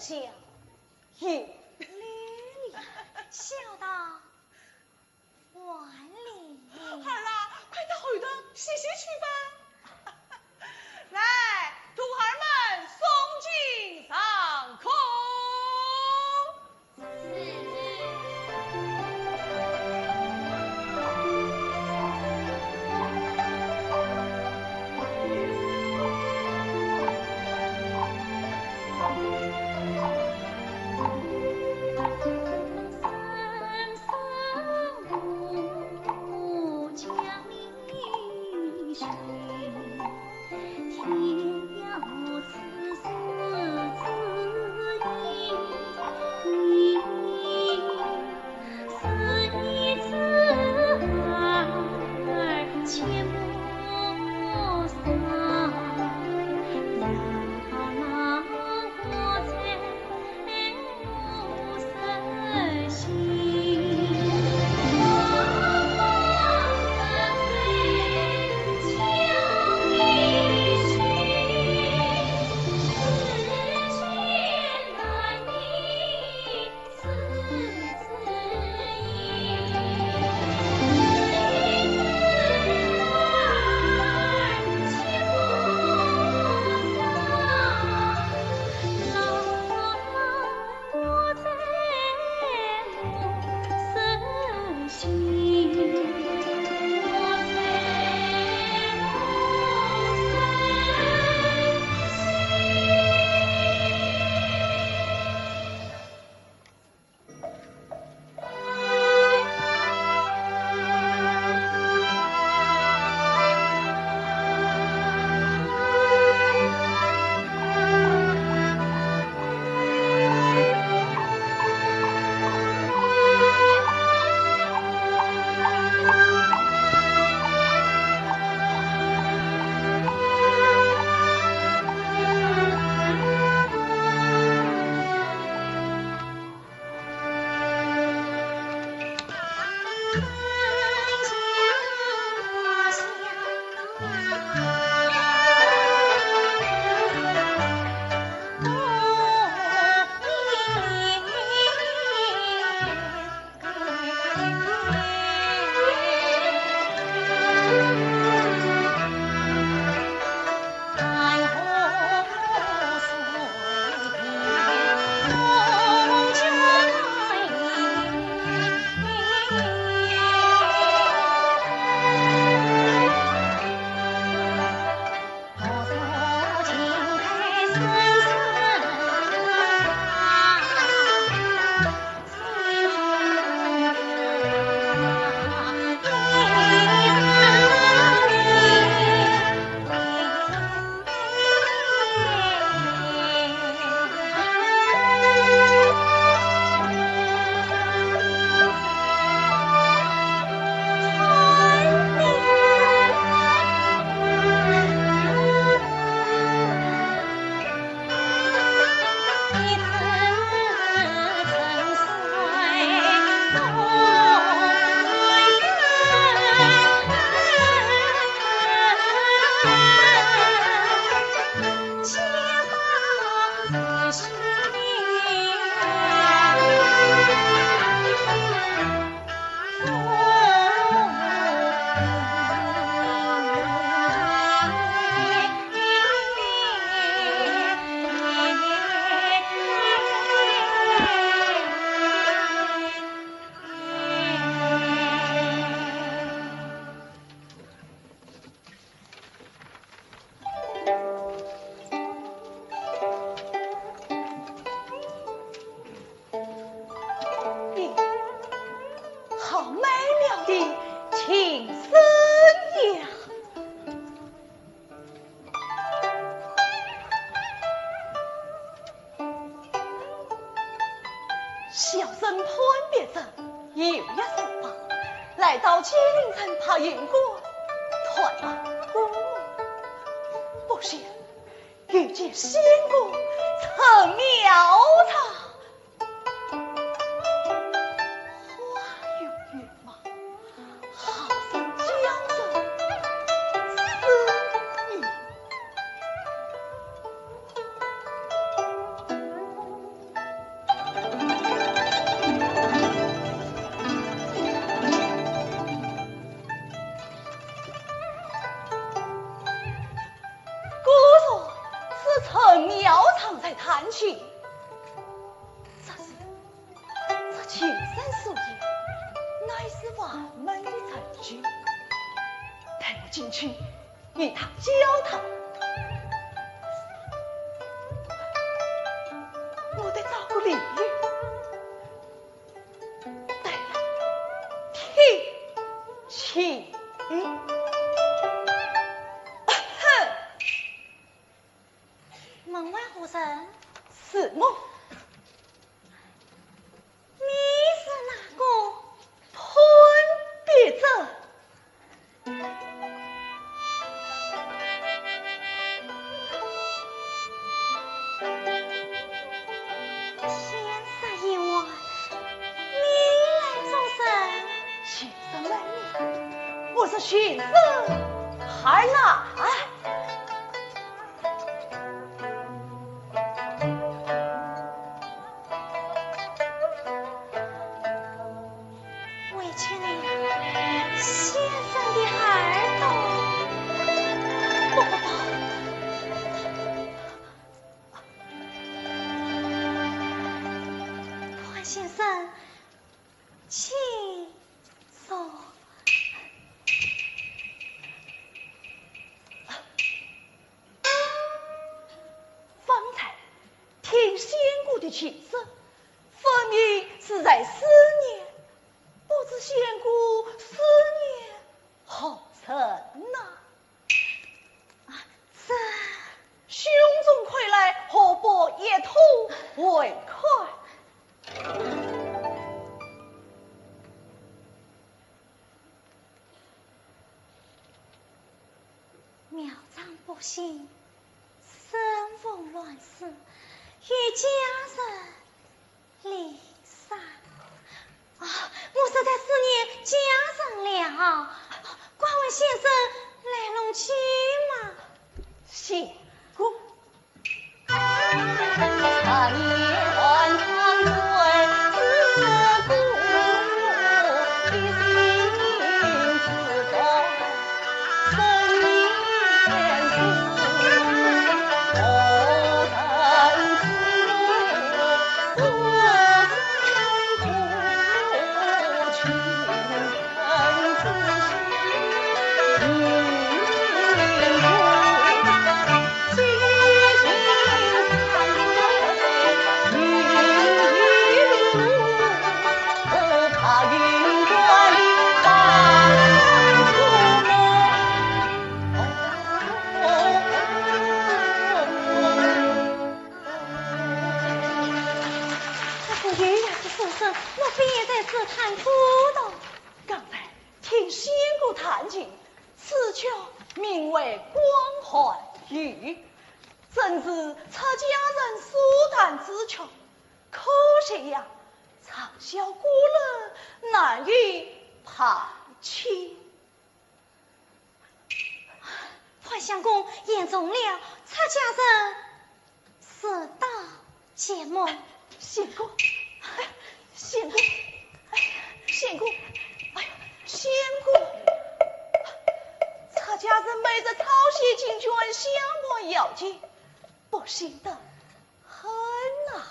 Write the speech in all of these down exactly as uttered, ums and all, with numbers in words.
小有礼，小道还礼。好了，快到后头歇歇去吧。来，徒儿们送进上客。咦，好美妙的琴声呀！ 小生潘别正，有一事发，来到金陵城白云观探望姑母。不想遇见仙姑陈妙茶，花容月貌，好生娇生似玉。所以乃是万门的成就。待我进去与他交谈。我得找个理由。对了，提亲。门外何人？是我。你是哪个？潘必正。天色已晚，你来做甚？寻人问明，我是寻人孩儿。委屈你，先生的耳朵。不不不，潘先生，请坐。方才听仙姑的琴声，分明是在思念，不知仙姑思念何人呐？啊，这……胸中溃来，何不一吐为快？庙场不幸，生逢乱世，与家人离散。啊，我实在思念家人了。敢问先生来龙去脉？仙姑。这个月牙的声声，莫非也在此弹琴的？刚才听仙姑弹琴，此曲名为《关汉雎》，真是出家人所弹之曲。可惜呀，长啸孤楼，难遇伴卿。 潘相公言重了，出家人是道结盟。相公，相公，相公，哎呀，相公，出家人每日抄写经卷，相伴要紧，不行的。 很呐。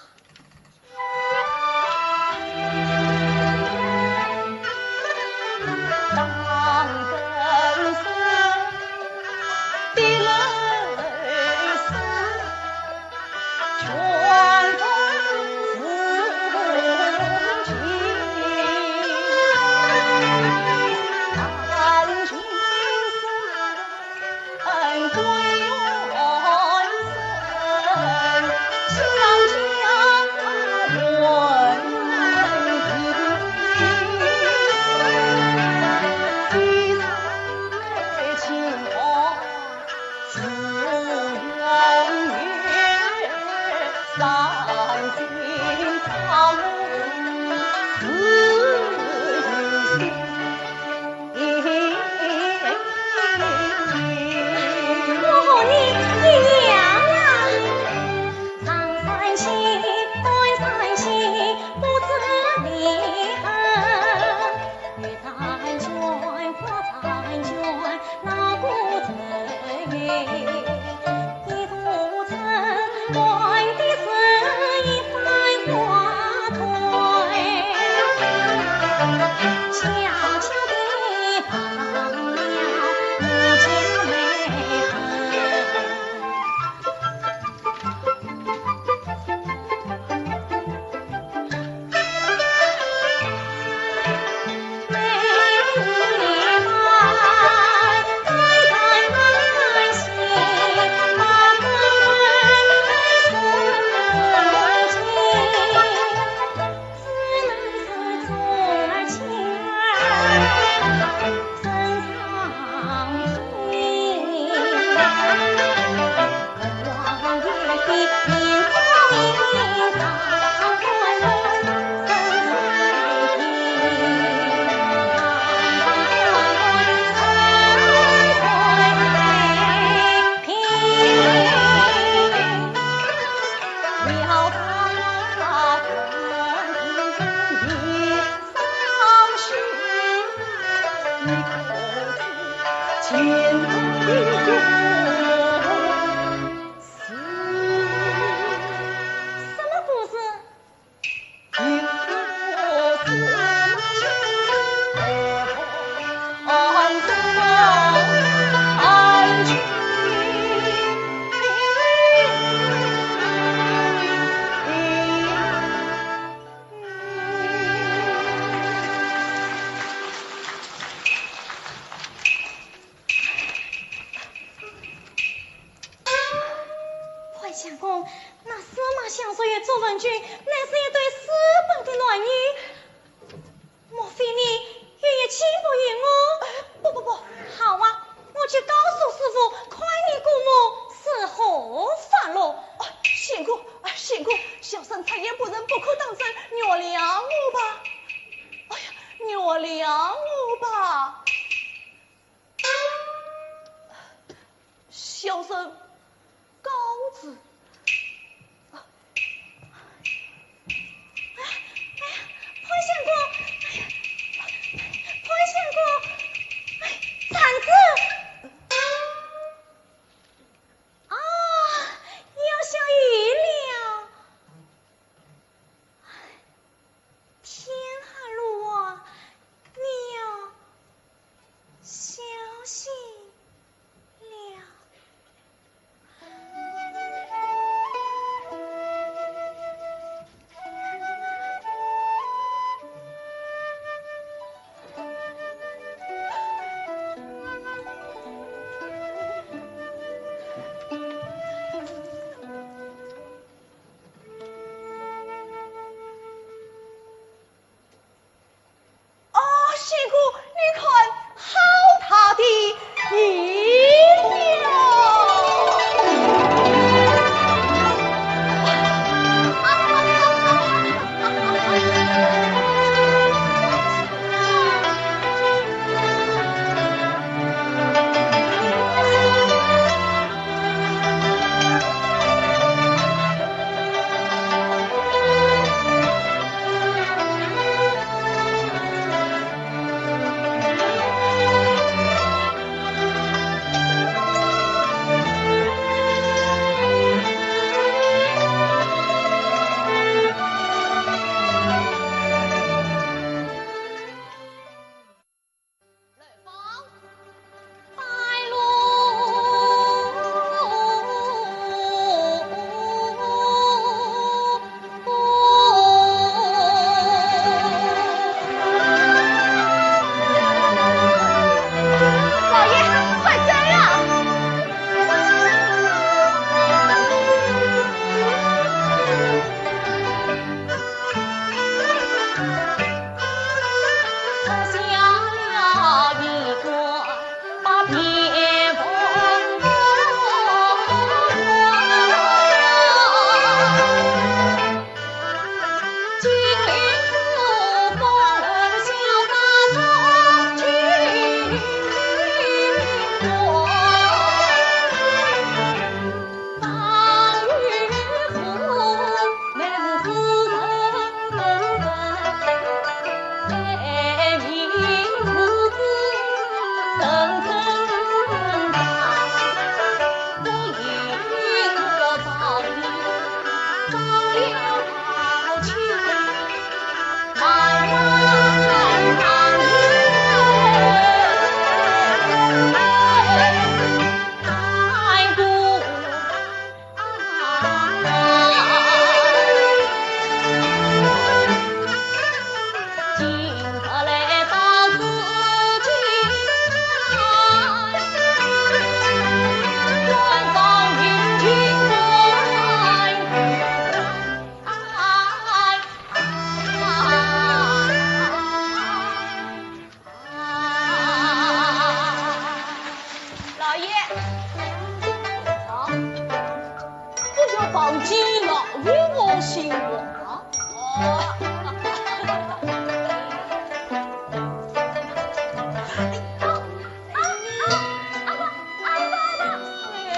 不当真，原谅我吧。哎呀，原谅我吧。小生告辞。哎，哎呀，潘相公，哎呀，潘相公，哎，扇子。啊，要下雨了。 天寒路滑，你要小心了。哦，相公，你看，好大的雨呀！老爷，快追啊！ 老爷，好，不要忘记老爷我心啊。哦。哎，啊，啊，啊，啊，啊，啊，哎，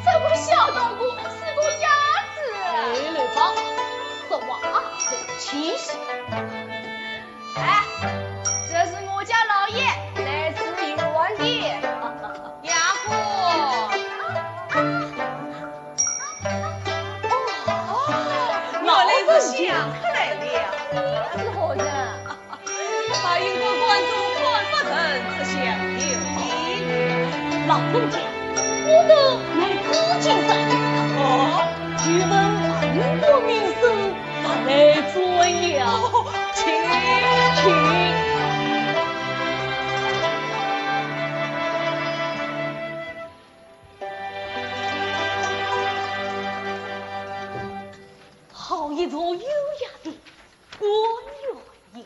这个小道姑是个鸭子。哎，刘芳，说话啊，有气势。 哎，这是我家老爷，来自远的。杨过。哦，原来是相公来了。你是何人？啊，应该观众看不成，这厢有礼。老人家，我等乃紫禁城。哦。久闻杨过名声， 来尊呀。哦，请，请。好一座优雅的官员呀！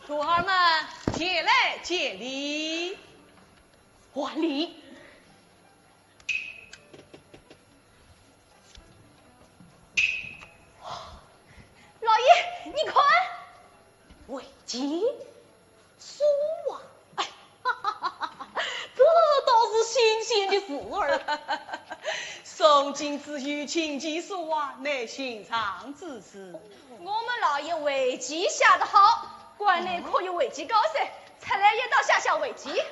徒儿们，前来见礼。还礼。琴书画？哎，这倒是新鲜的事儿。从今之后，琴棋书画乃寻常之事。我们老爷围棋下得好，馆内可有围棋高手，出来一道下下围棋。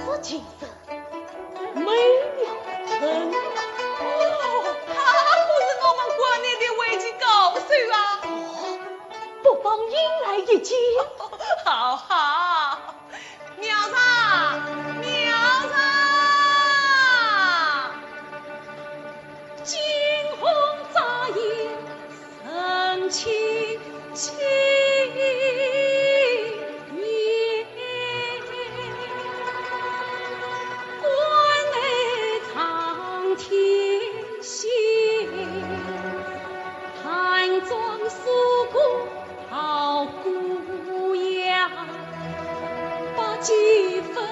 这琴声美妙极了。哦，他可是我们馆内的围棋高手啊。哦，不妨引来一见。好，好。 苗场，苗场！惊鸿眨眼，神清气远，关内苍天心，寒窗锁骨 好姑爷，把几分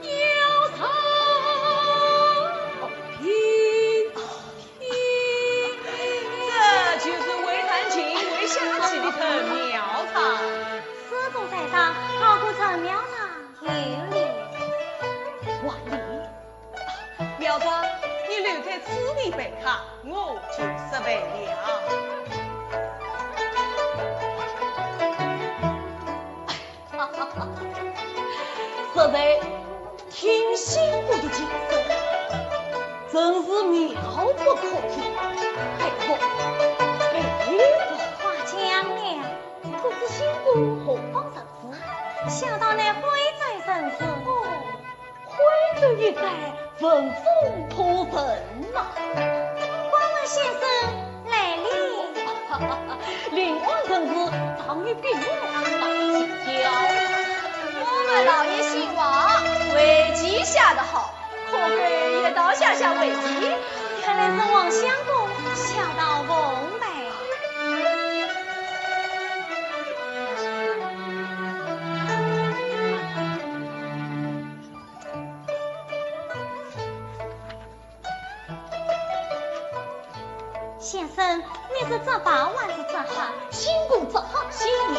妖娆品品。这就是会弹琴、会下棋的苗场。施主在上，好姑陈苗场有礼。还礼。 苗场，你留在此地备课，我就失陪了。实在听新姑的琴声，真是妙不可言。佩服，佩服。话讲了，不知新姑何方人氏？想到乃徽州人氏。哦， 徽州一带，文风颇盛嘛。敢问先生来历？临安人氏，长于比我大几教。我们老爷姓王，围棋下得好，可否一道下下围棋？原来是王相公小道奉陪。 先生，你是执宝还是执黑？新姑执黑。恭喜你。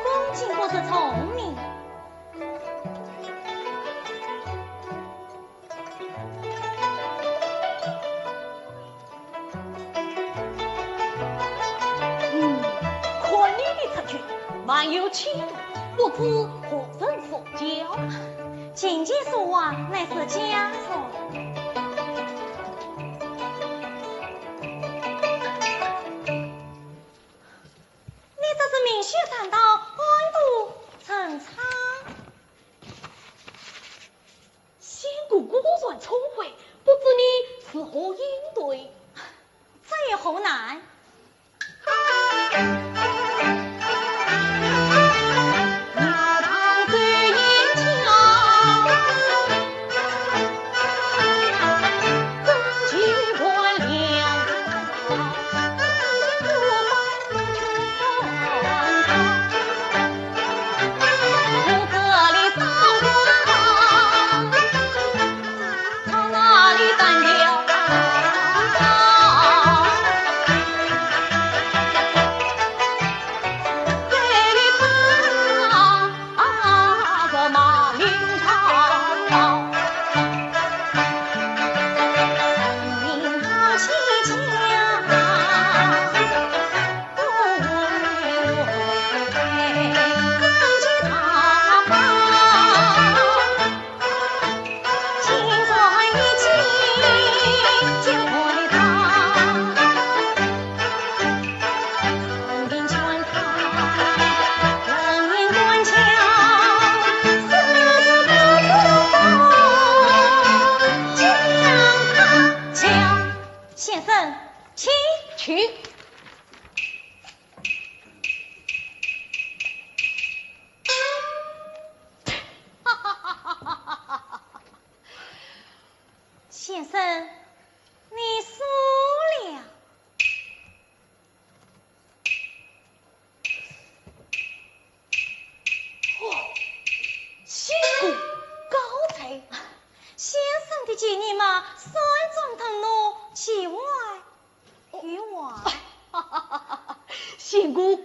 恭敬不如从命。 嗯，看你的出拳，蛮有气度，不知何人所教？琴棋书画乃是家传。你这是明学善道，暗度陈仓。 仙姑果然聪慧，不知你如何应对？这有何难？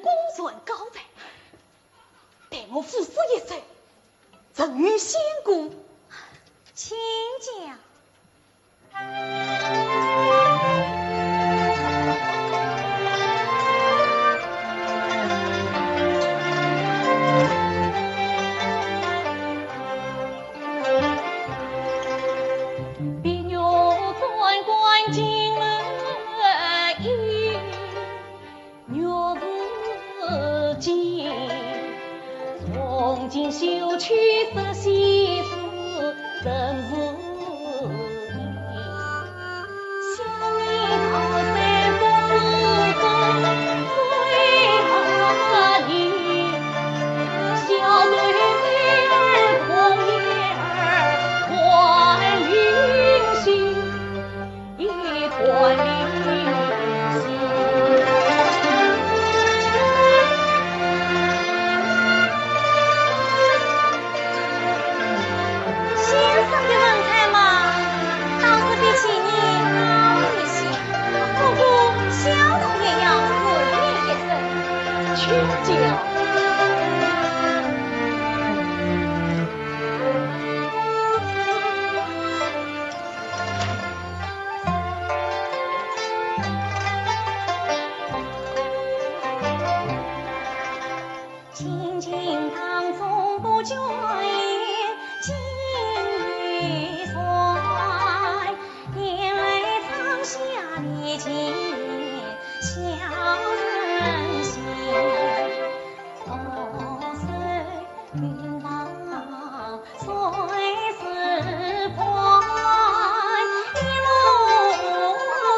果然高才，待我赋诗一首，赠与仙姑。请讲。 先生的文采嘛，倒是比起你高一些，不过小童也要自勉一声。请讲。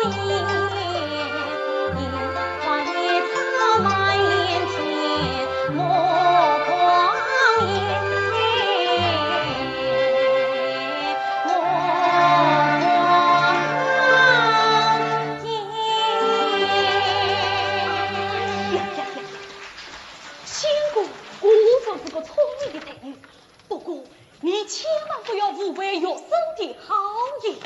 呀呀呀呀！仙姑果真是个聪明的才女，不过你千万不要误会学生的好意。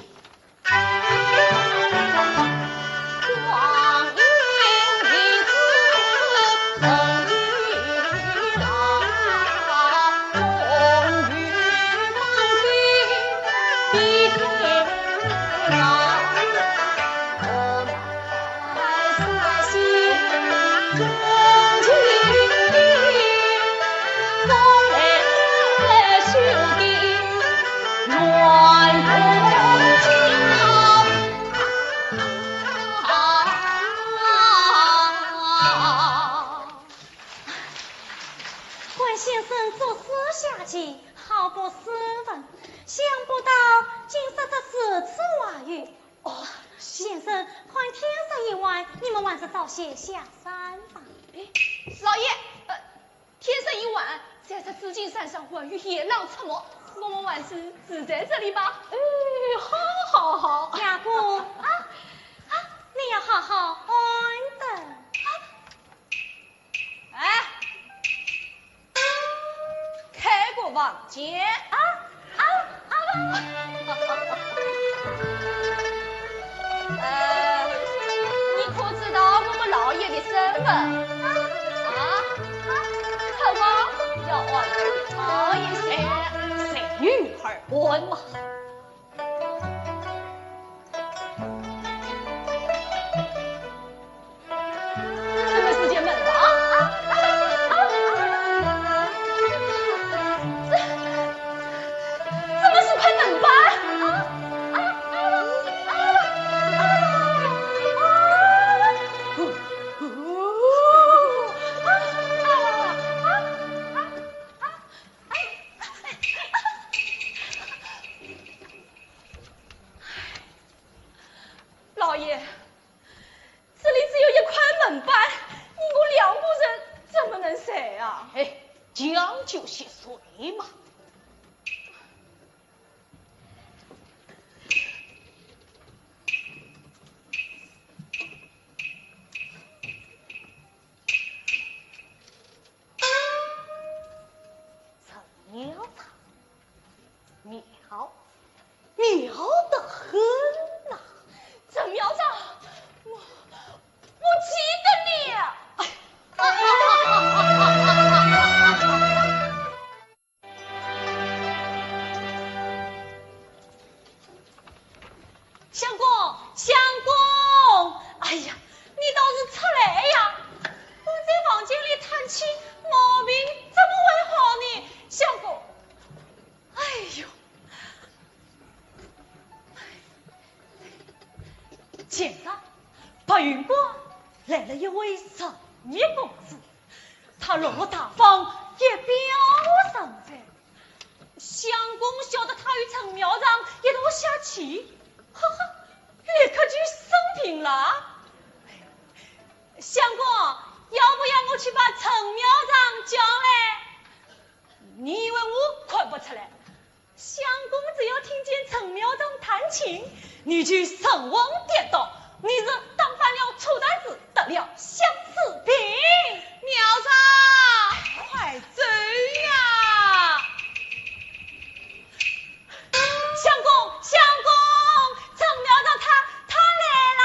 关先生作诗下去，好不斯文，想不到竟说出如此话语。 哦，先生，看天色已晚，你们还是早些下山吧。哎，老爷，呃，天色已晚，再说紫金山上还有野狼出没，我们还是住在这里吧。哎，好，好，好。雅姑，啊，啊，你要好好安顿。啊， 哎，开个房间。啊，啊，啊。呃，你可知道我们老爷的身份？啊，啊，可否要安排好一些？哎，随女儿安排。 这个是间门房。啊，啊，啊，啊，这，这个是盆门板。啊，啊，啊，啊，啊，啊，啊，啊。 老爷，这里只有一块门板，你我两个人怎么能睡啊？哎，将就些睡嘛。 陈庙场，妙，妙得很呐。陈庙场，我，我记得你。哎，云馆来了一位神秘公子，他落落大方，一表人才。相公晓得他与陈妙常一同下棋，哈哈，立刻就生病了。相公，要不要我去把陈妙常叫来？你以为我看不出来？相公只要听见陈妙常弹琴，你就神魂颠倒，你是打翻了醋坛子，得了相思病。妙常，快走呀！相公，相公，陈妙常他，他来啦！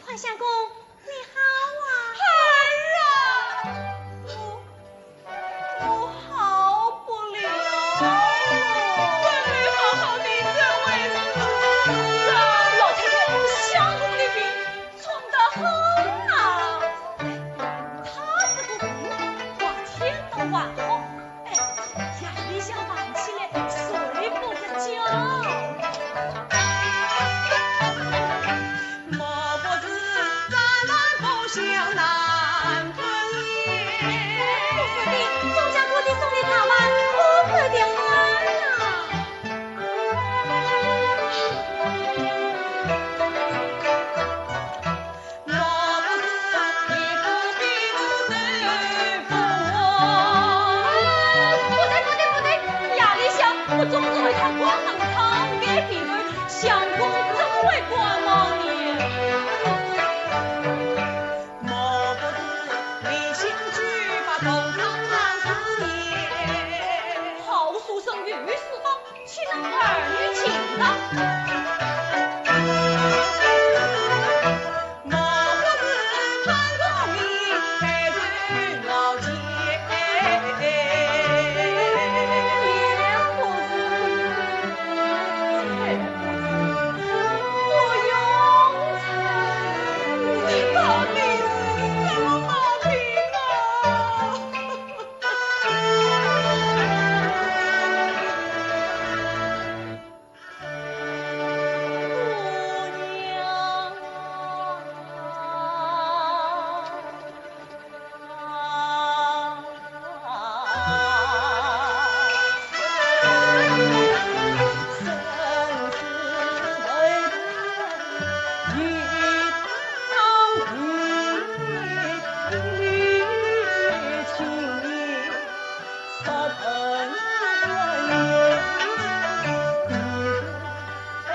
潘相公，你好啊！孩儿啊，我，我好不了。本来好好的，怎会是如此啊？老太太，相公的病重得很啊。他这个病嘛，怪天都还好。 哎，夜里向忙起来，睡不着觉。莫不是咱们不孝难分也？不是的，钟家姑爹送的大碗，可快点啊！ 不对，不对，不对，夜里向我总是为他关门窗、开被头，相公怎会怪我呢？好书生御史啊， 岂能儿女情长？哎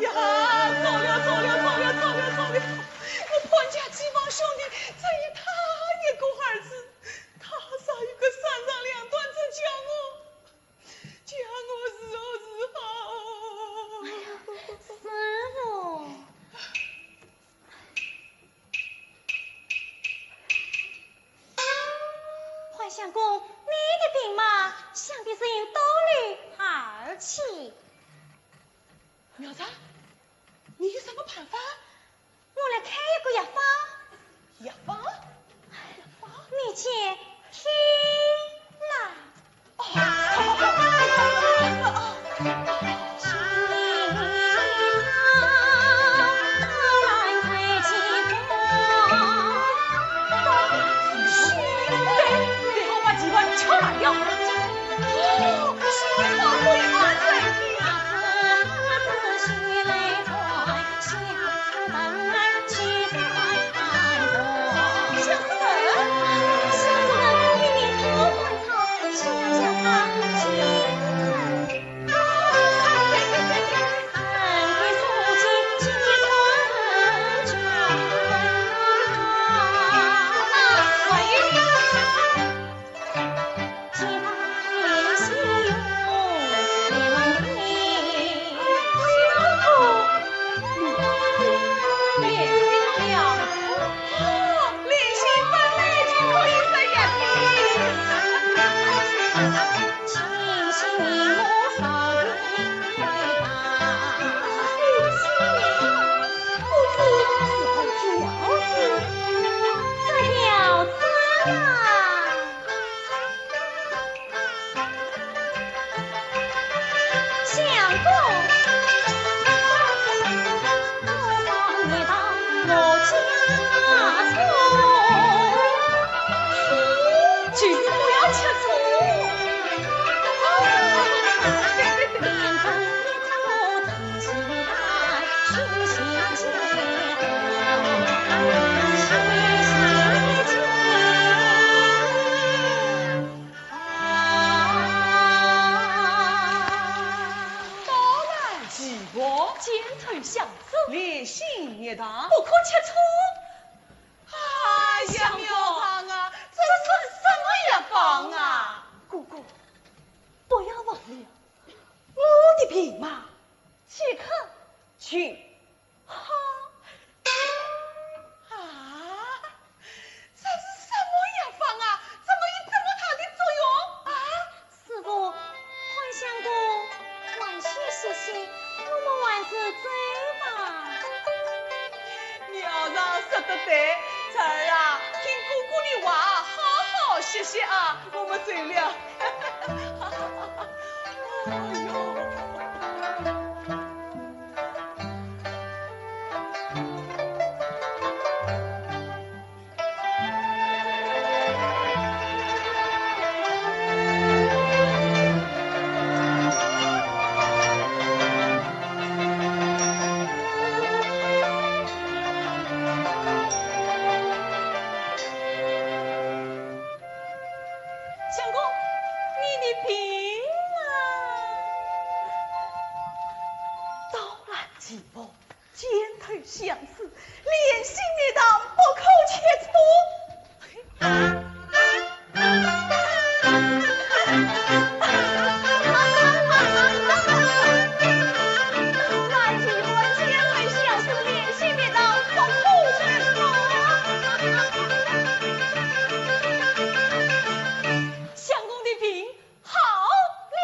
呀，糟了，糟了，糟了，糟了，糟了！我潘家几房兄弟只有他一个儿子，他早已经三长两短，这叫我，叫我如何是好？哎呀，是哦。 潘相公，你的病嘛，想必是因多虑而起。苗子，你有什么办法？我来开一个药方。药方？你且听来。哦，好，好，好，好，好。你好把药方敲烂了。哦，是他会啊。 相公，我上一趟我家中，请不要吃醋。 刀兰奇婆，肩头相思，莲心蜜糖，不可吃醋。哎呀，妙方啊，这算什么药方啊？哥哥，不要忘了我的病嘛，岂肯去？ 哈，啊，这是什么药方啊？怎么有这么大的作用啊？师傅，看相公还酗酗些，我们还是走吧。妙方说得对，侄儿啊，听哥哥的话，好好歇歇啊，我们走了。哎呦。 相公，你的病啊！刀兰奇婆，肩头相思，莲心蜜糖，不可吃醋。相公的病好了。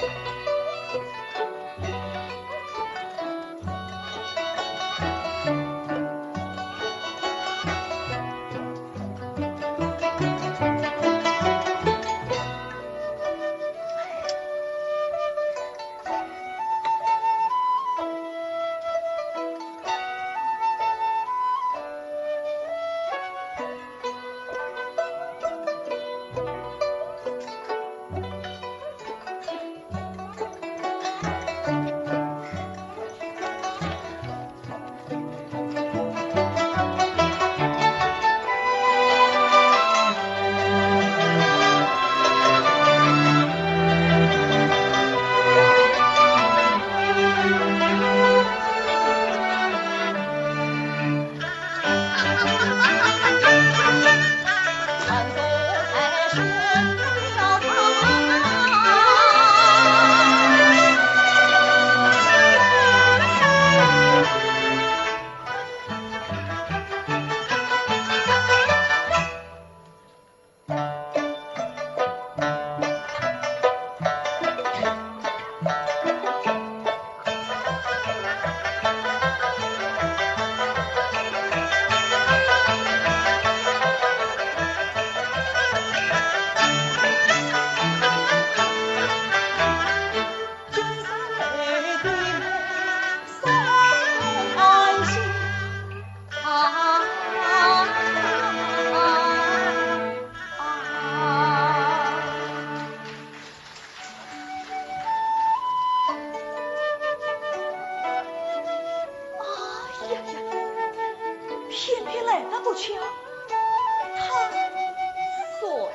哎呀呀，偏偏来得不巧，他睡着了。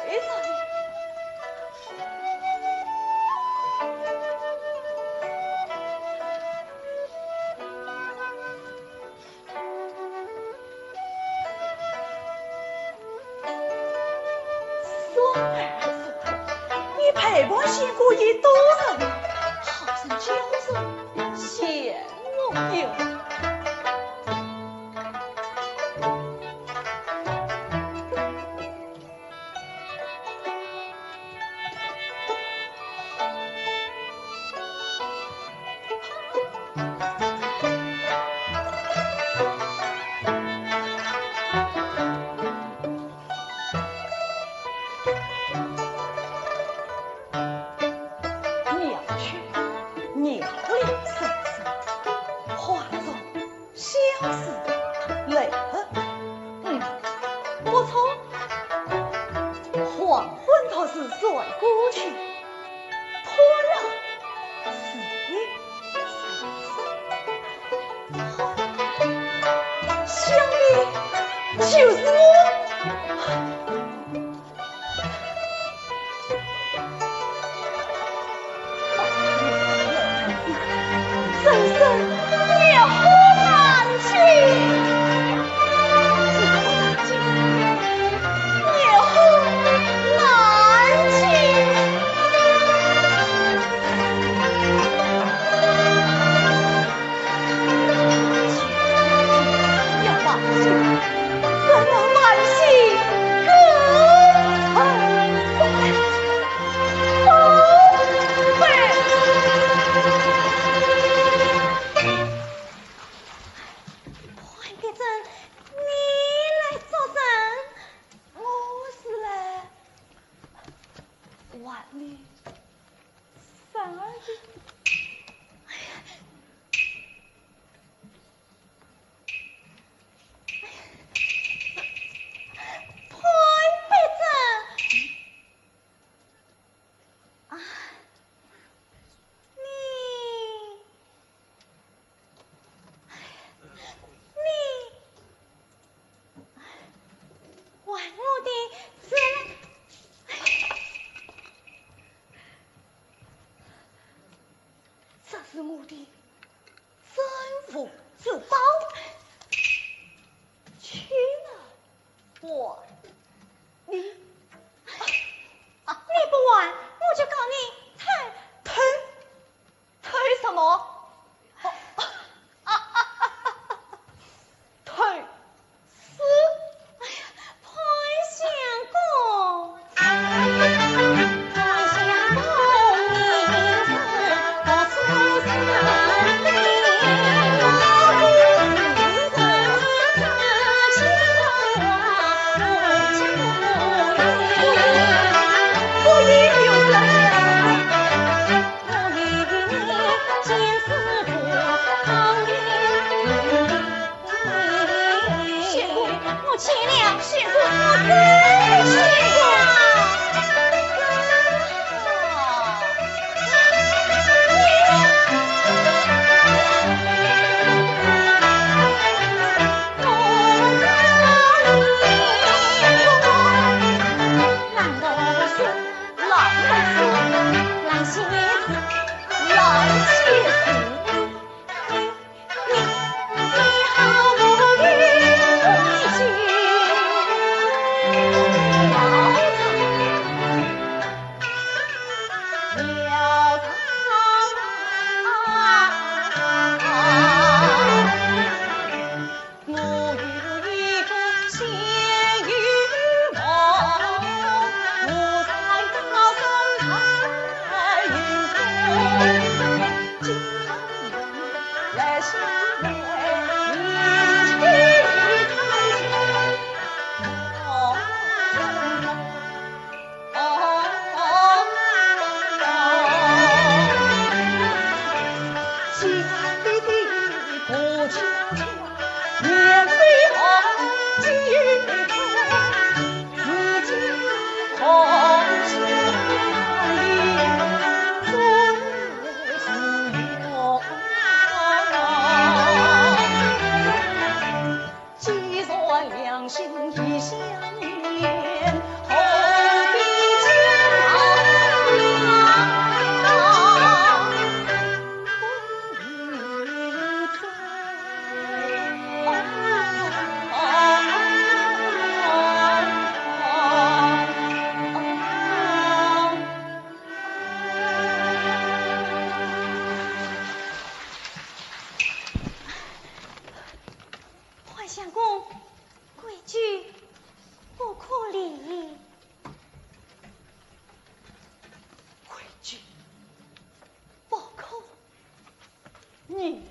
双儿双，你陪伴仙姑已多日，好生教授，谢我有。妙曲，妙丽声声，花中 相思泪痕。嗯，不错。黄昏独自睡过去，破了时辰。好，想的就是我。 真是烈火难尽，烈火难尽。 要忘记，怎能忘记哥儿宝贝？潘德珍，你来作甚？我是来还你三儿的。 潘德珍，啊，你，你还我的这，这是我的 珍物珠宝，去了还你。啊，你不还，我就告你偷。偷？偷什么？偷 是。哎呀，潘相公，潘相公，你樊相公，规矩不可离。规矩不可离。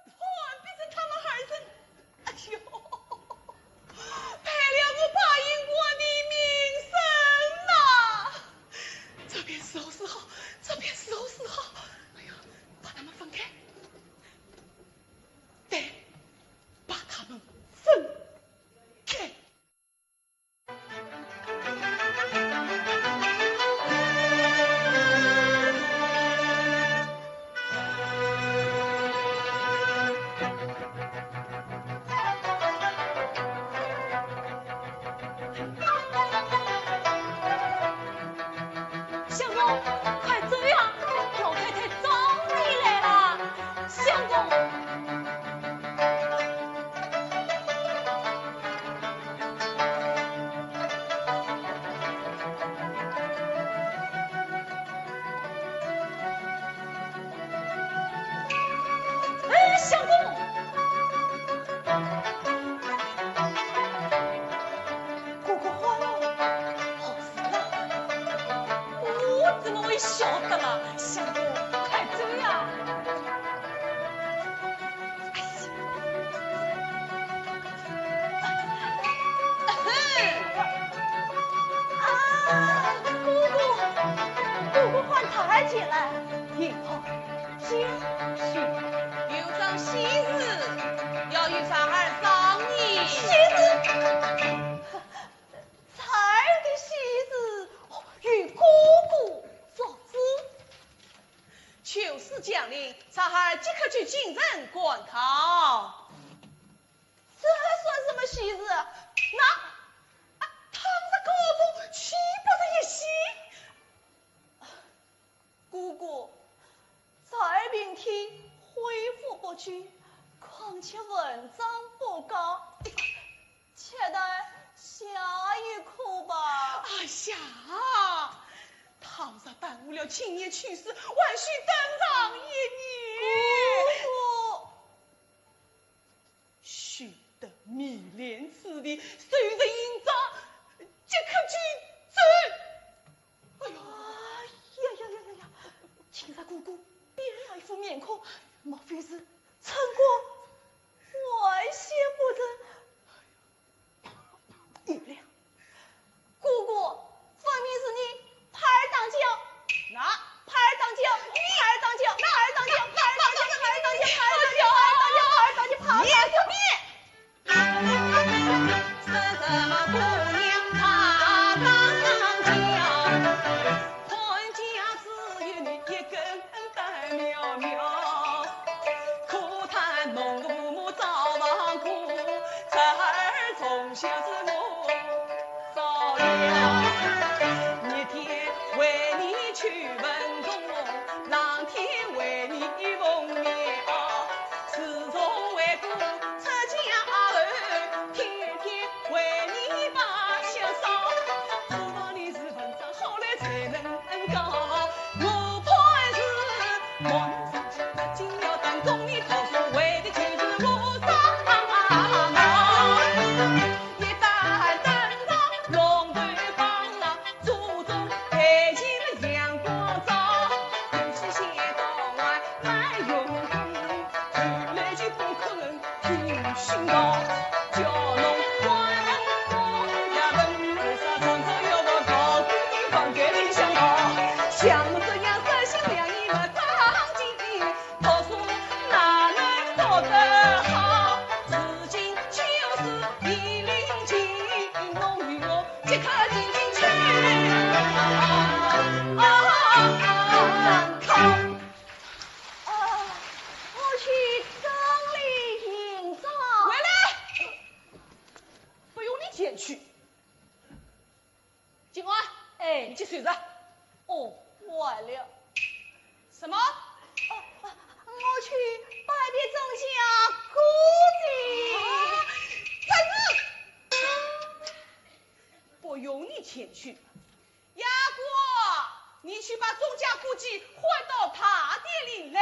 我判不是他们二人，哎呦，赔了我八英国的名声呐！这便如何是好，这便如何是好。哎呀，把他们分开。对，把他们分开。 相公，快走呀！老太太找你来了，相公。哎，相公！ 哥哥欢喜，好事啊！我怎么会晓得嘛？相公，快走呀！哎呀，啊，哥哥，哥哥欢喜起来，以后 继续。有桩喜事要与侄儿商议。喜事？侄儿的喜事，哦，与哥哥商降临，小孩即刻去进城赶考。这算什么喜事？那，啊，倘若考中，岂不是一喜？姑姑，在明天恢复不去，况且文章不高，且待下一科吧。哎呀，倘若耽误了青年趣事，还需登场一年。姑姑， 休得迷恋此地，收拾行装，即刻去走。哎呦，哎呀呀呀呀呀！青山姑姑变了一副面孔，莫非是春宫外泄不成？有了， 姑姑，分明是你拍儿打叫。那，拍儿打叫，拍儿打叫，拍儿打叫，拍儿打叫，拍儿打叫，拍儿打叫，拍儿打叫，拍儿打叫，拍儿打叫，拍儿打叫。你个面！说什么姑娘她打叫，看家只有你一根 单苗苗，可叹侬个父母早亡故，侄儿从小是我照料。日天为你去耕种，冷天为你缝棉袄，自从回故出嫁后，天天为你把香烧。厨房里是文章好来才能 高，我怕是莫名其妙，今要等功你读书为的就是我上当。一旦等到龙头榜上，祖宗台前的阳光照，有些些东外蛮用功，后来就不可能 听信道，叫侬关门也门，为啥常常要到道姑娘房间里向跑？像我这样三心两意没长进，读书哪能读得好？如今就是一领巾，侬与我即刻进京去。啊，啊，啊，啊，啊，我去整理行装。回来！ 不用你前去。金花，哎，你去收拾。哦，完了。什么？哦，我去拜别众家姑姐。啊，怎么？不用你前去。 丫鬟，你去把众家姑姐唤到大殿里来。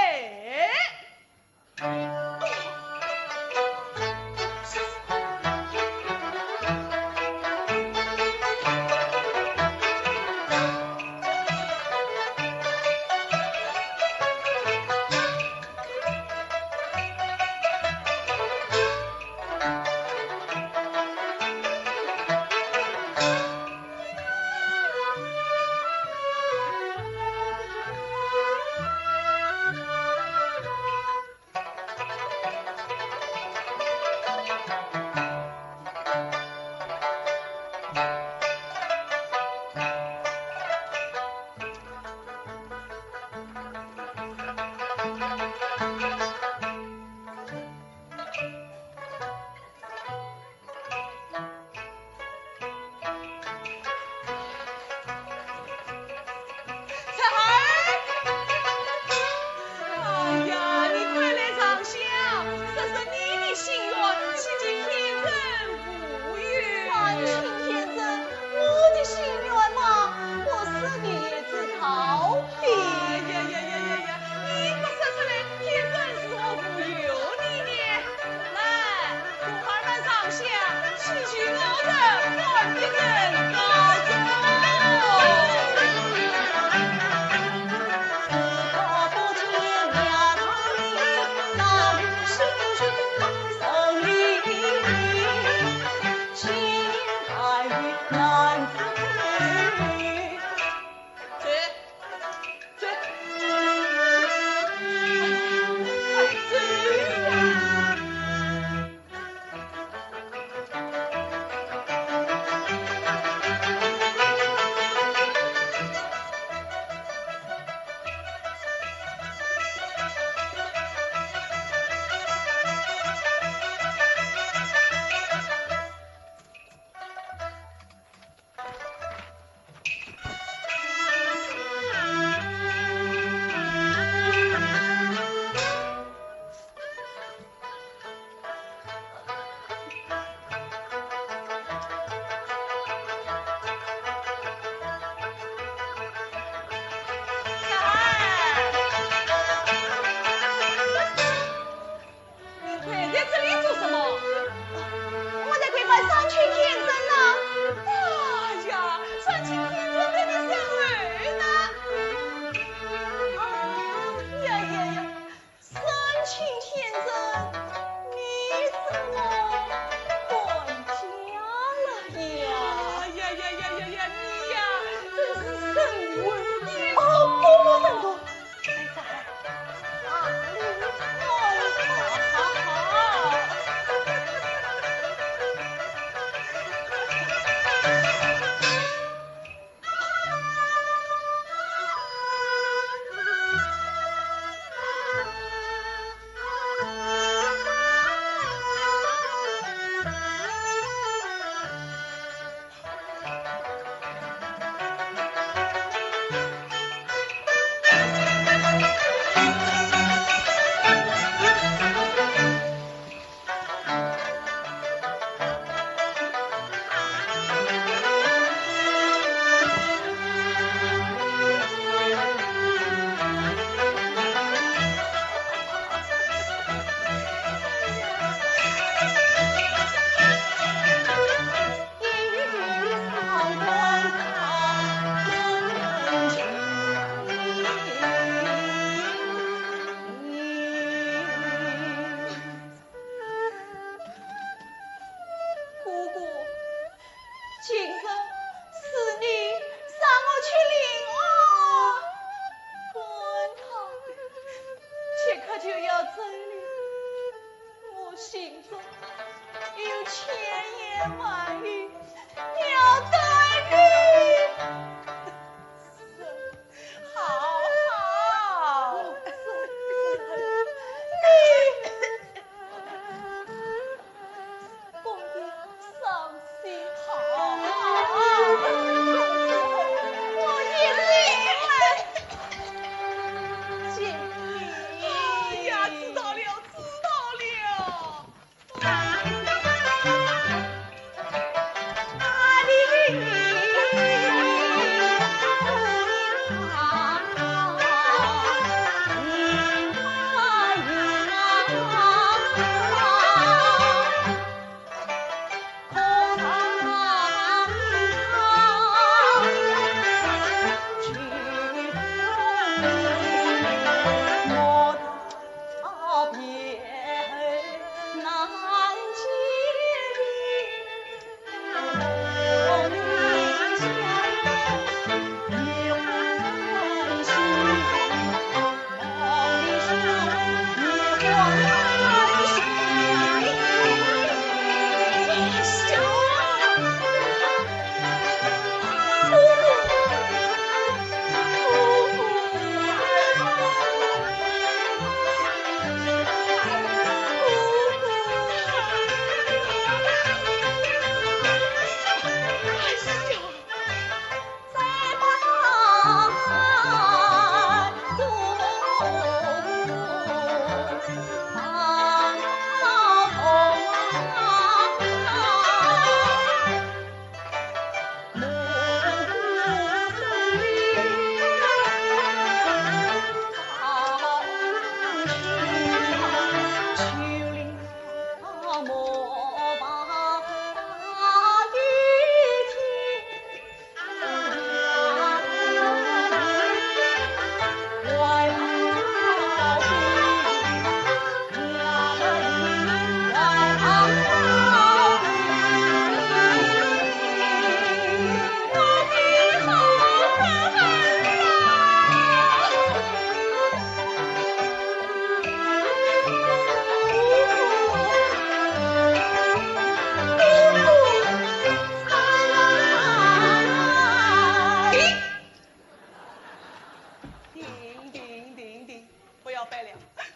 停停停停，不要摆了，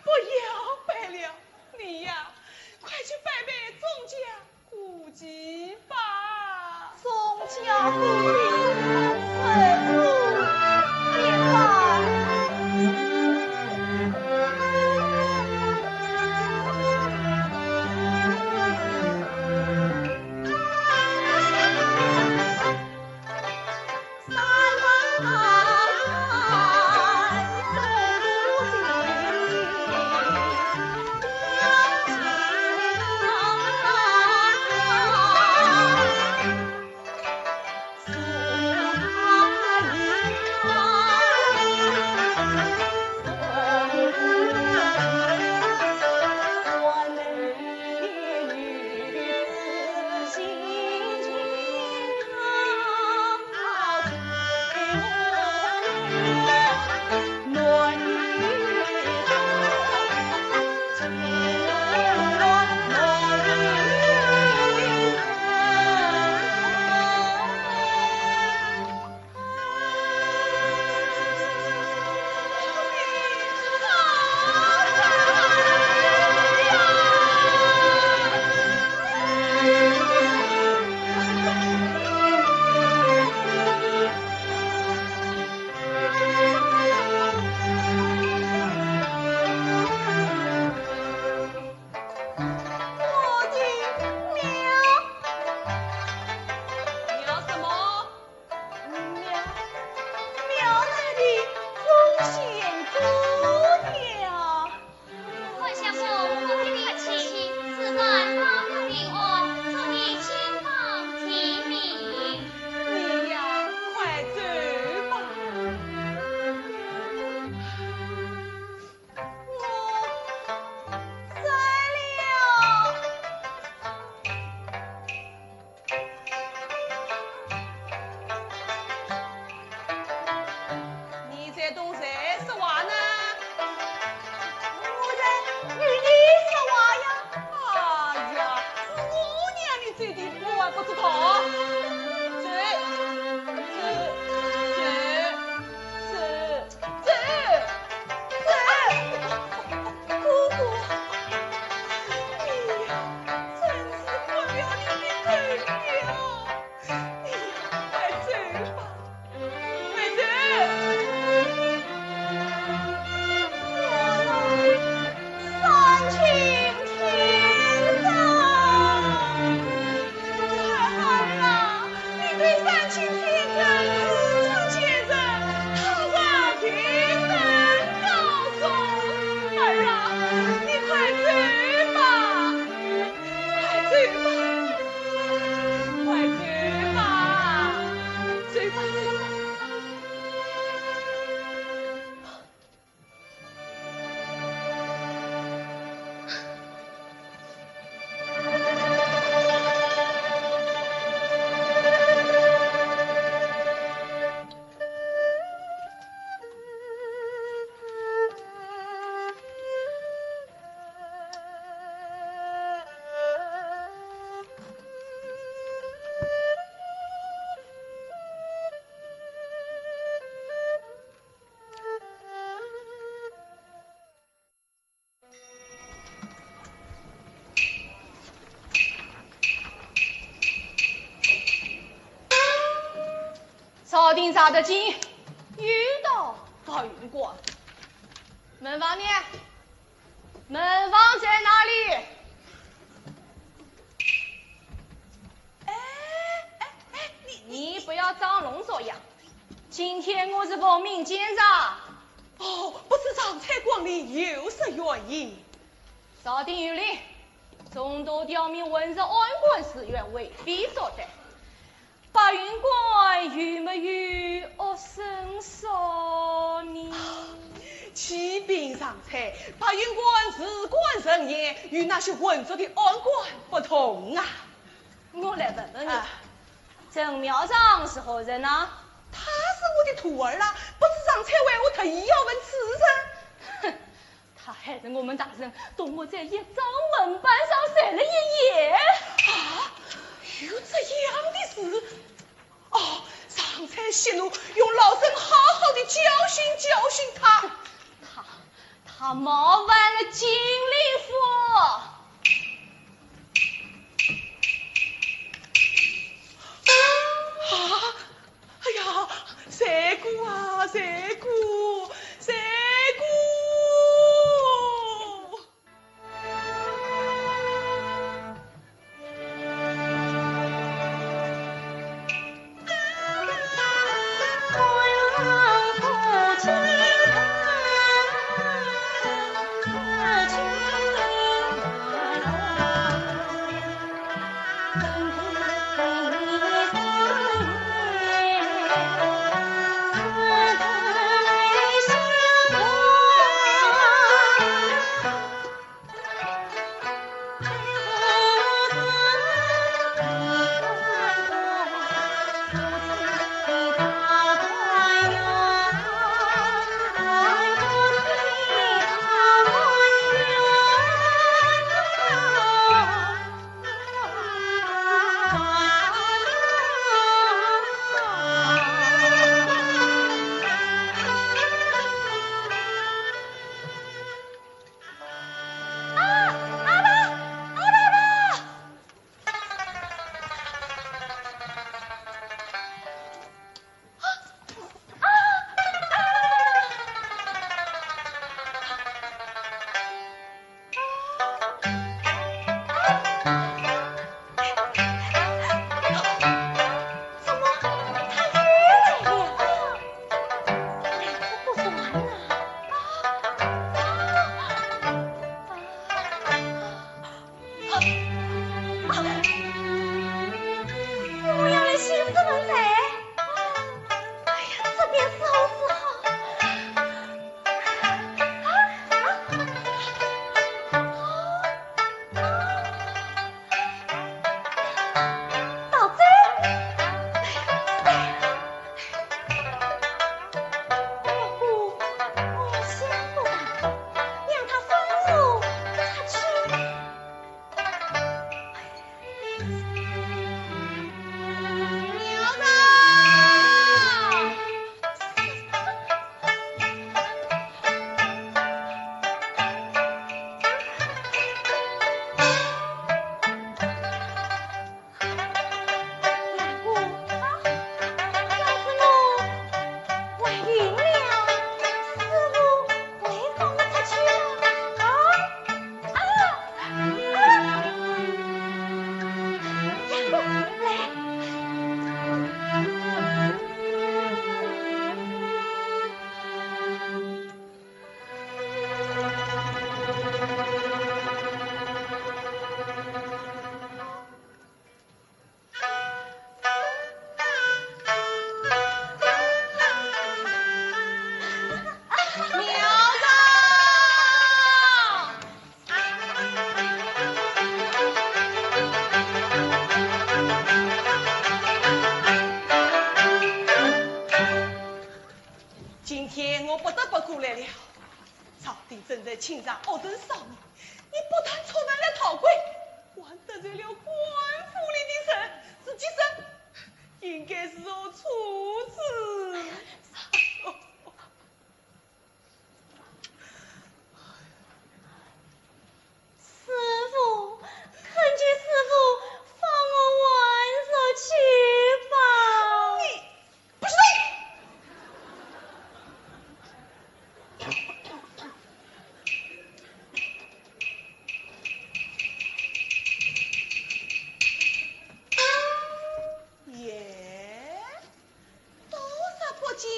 不要摆了，你呀，快去拜拜众家姑姐吧。众家姑姐，臣不拜。我的庙，庙什么？ 庙，庙内的众仙姑娘。万相公，不必客气，此番保驾平安，祝你金榜题名。你呀，快走吧。我走了。 你在同谁说话呢？我在与你说话呀。哎呀，是我让你走的，我还不知道。走，走，走，走。 走，走，哥哥，你呀，真是昏了你的头了。你呀，快走吧，快走。我来。 三清天尊。孩儿啊，你对三清天尊自称仙人，他人定能告诉。儿啊，你快走吧，快走吧，快走吧，走吧，走吧。 朝廷查得清，有道告云官。门房呢？门房在哪里？哎，哎，哎，你，你，你不要装聋作哑。今天我是奉命监察。 哦，不知常在光临有何原因？朝廷有令，总督调命文职按官自愿回避作战。白云观有没有恶生所呢？启禀常在，白云观事关森严，与那些混浊的按官不同啊。我来问问你，啊。曾庙长是何人啊？他是我的徒儿啦，不知常在为何特意要问此人？哼， 他害得我们大人同我在一张文板上睡了一夜。啊，有这样的事？哦，常在息怒，容老身好好地教训教训他。他，他冒犯了金陵府。啊！哎呀，罪过啊，罪过，罪过！怎么，他又来了？哎，这不是完了？啊，啊，啊，啊，我要来寻死问罪？哎呀，这便如何是好？啊，啊，啊！ 到这，哎，哎，姑，我想不到，让他吩咐他去。苗头！ 苗头！今天我不得不过来了。朝廷正在清查恶人少年，你不但触犯了条规，还得罪了官府里的人，自己说，应该是受处置。 师父，恳求师父放我还俗去吧。你不许动！耶，多少不见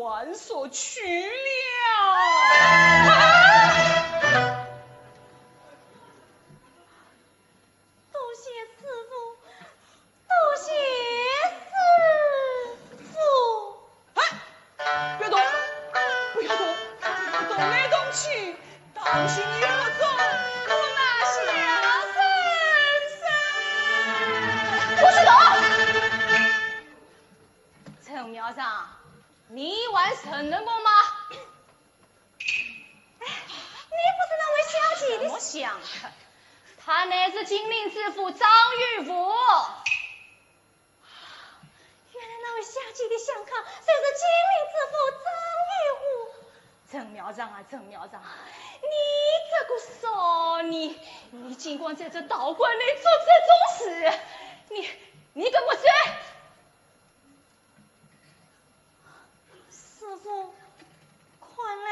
还所去了。多谢师父，多谢师父。哎，不要动，不要动，动来动去，当心有人捉我那小生身。不许动！陈苗长，你还承认我吗？ 哎，你不是那位小姐的什么香客？她乃是金陵知府张玉福。原来那位小姐的香客就是金陵知府张玉福。陈苗长啊，陈苗长，你这个少年，你竟敢在这道观里做这种事，你，你给我说！ 师父，看来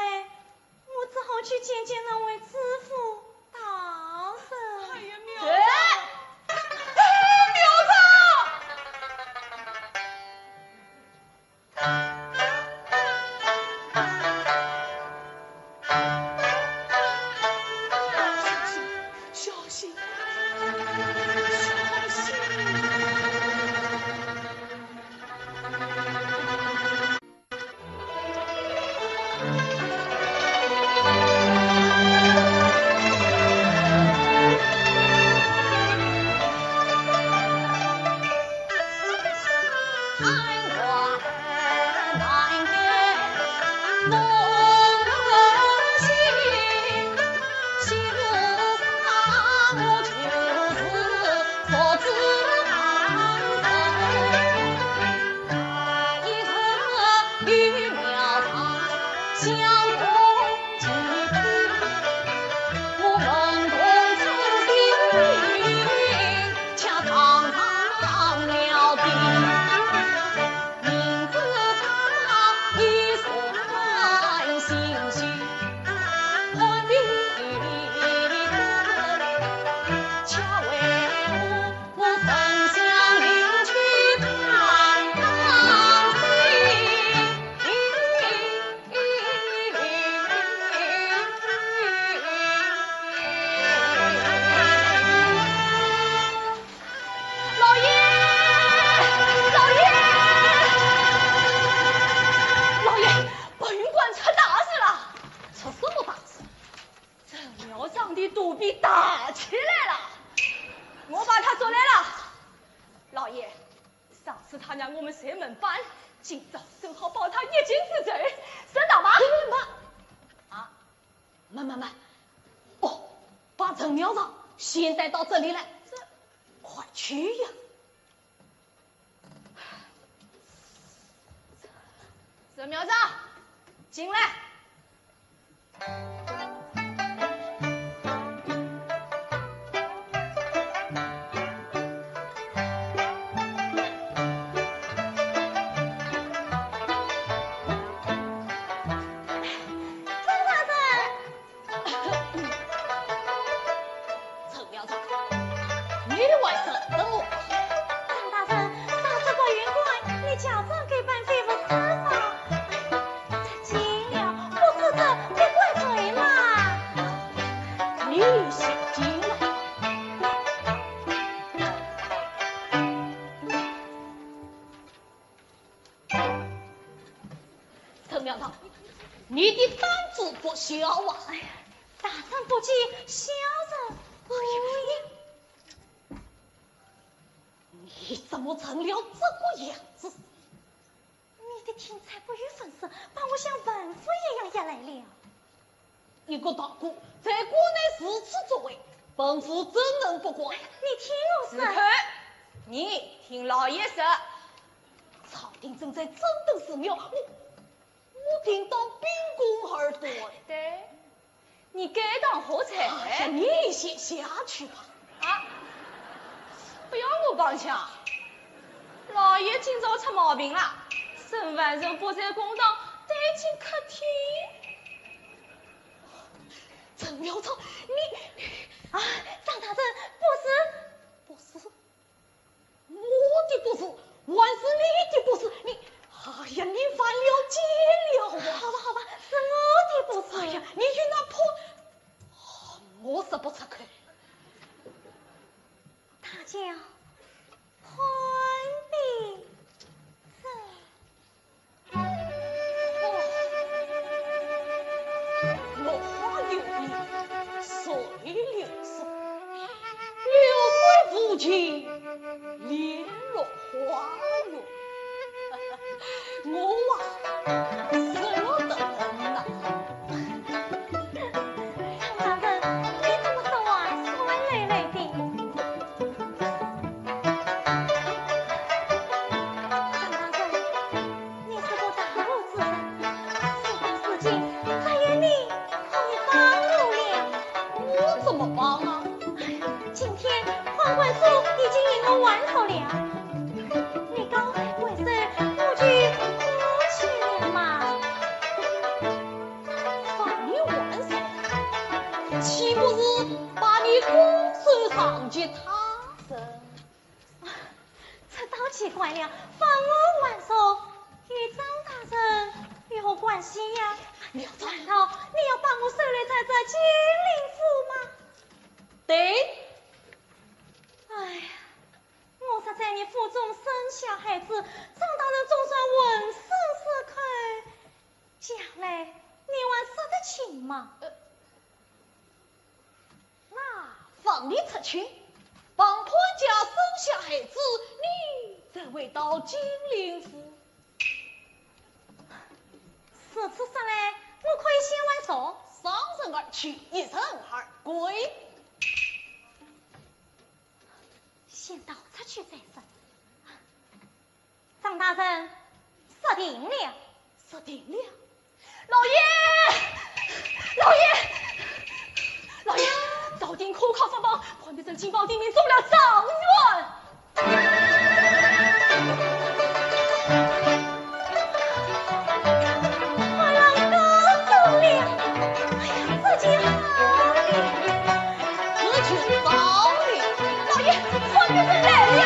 我只好去见见那位知府大人。哎呀，苗长！哎，苗长！小心，小心，小心！老爷，老爷，老爷，本县官出大事了。出什么大事？ 陈苗长的肚皮大起来了，我把他捉来了。老爷，上次他让我们睡门板，今朝正好报他一箭之仇，升堂吧。啊，慢慢慢，哦，把陈苗长先带到这里来，这，快去呀！ 陈苗长，进来。陈苗长，你还认得我？张大人，上次白云观，你假装给办非物事吧？这金了，不是这，你怪谁嘛？你也想金了？ 陈苗长，你的胆子不小啊！哎呀，大人不计，小人无礼。你怎么成了这个样子？你的听差不与粉丝，把我像文夫一样压来了。 一个道观，在关内如此作为，本府怎能不管？你听我说。住口！你听老爷说。朝廷正在整顿寺庙，我，我听到秉公而断。对，你该当何罪？哎呀，你先下去吧。 啊，不要我帮腔。老爷今朝出毛病了，沈万人不在公堂，带进客厅。陈苗长，你，啊，张大人，不是。不是？我的不是，还是你的不是，你，哎呀，你犯了奸了。无情零落花月。我啊，是要得人呐。张大人，你怎么说话说歪歪的？张大人，你是个大户之人，事不至今，只有你可以帮我了。我怎么帮啊？哎呀，今天判官说已经与我还手了，你告发官手，我就过去了嘛。放你还手，岂不是把你官手让给他人？这倒奇怪了，放我还手，与张大人有何关系呀？难道你要把我收留在这金陵府吗？对。哎呀，我若在你府中生下孩子，张大人总算问声是否，将来你还说得清吗？呃，那放你出去，帮潘家生下孩子，你再回到金陵府。如此说来，我可以先还手？上人而去，一人而归。先逃出去再说。张大人，说定了。说定了？老爷，老爷，老爷，朝廷可靠法榜，潘必正金榜题名中了状元。快来告诉了，哎呀，这就好了。这就好了。老爷，潘必正来了。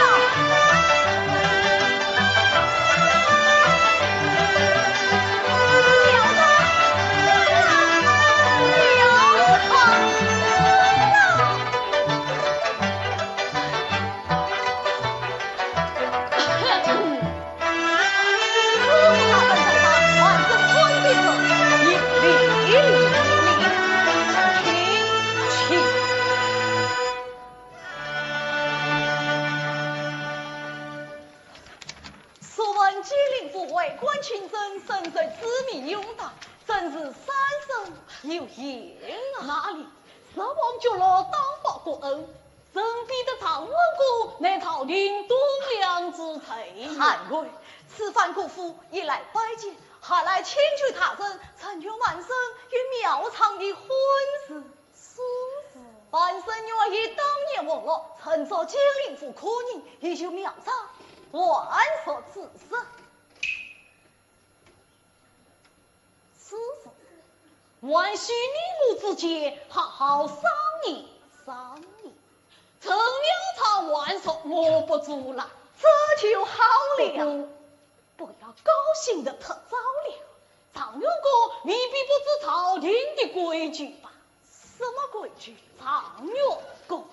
所闻金陵府为官清正，深受子民拥戴，真是三生有幸啊！哪里，十王九落当报国恩， 怎比得状元公乃朝廷栋梁之才呀？含冤，此番姑父一来拜见，二来请求大人成全晚生与苗昌的婚事。是，是。晚生愿意当年红落，承做金陵府苦人，以救苗昌，还俗之事。 是，是，还需你我之间好好商议商议。成了场还俗我不阻拦，这就好了。不过，不要高兴得太早了。状元公未必不知朝廷的规矩吧？什么规矩？状元公。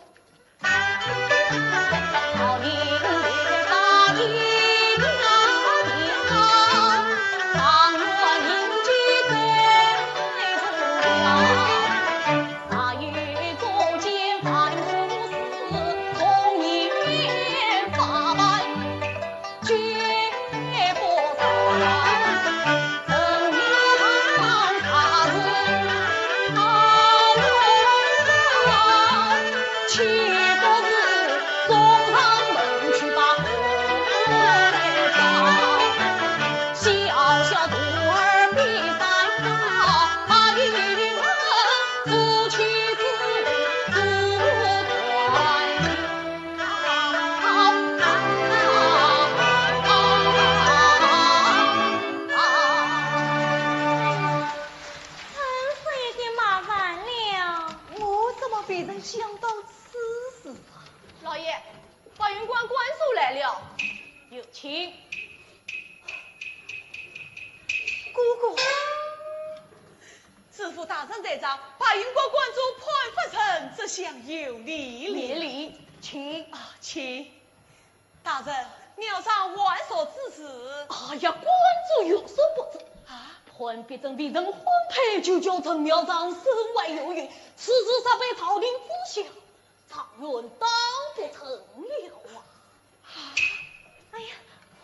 真是有点麻烦了。我怎么被人想到此事啊？老爷，白云观观主来了。有请。姑姑。 知府大人在上，白云观观主潘福成这厢有礼了。免礼，请。啊，请。大人，苗昌还俗之事。哎呀，观主有所不知。啊？潘必正未曾婚配，就叫陈苗昌身怀有孕，此事若被朝廷知晓，状元当不城里花。哎呀，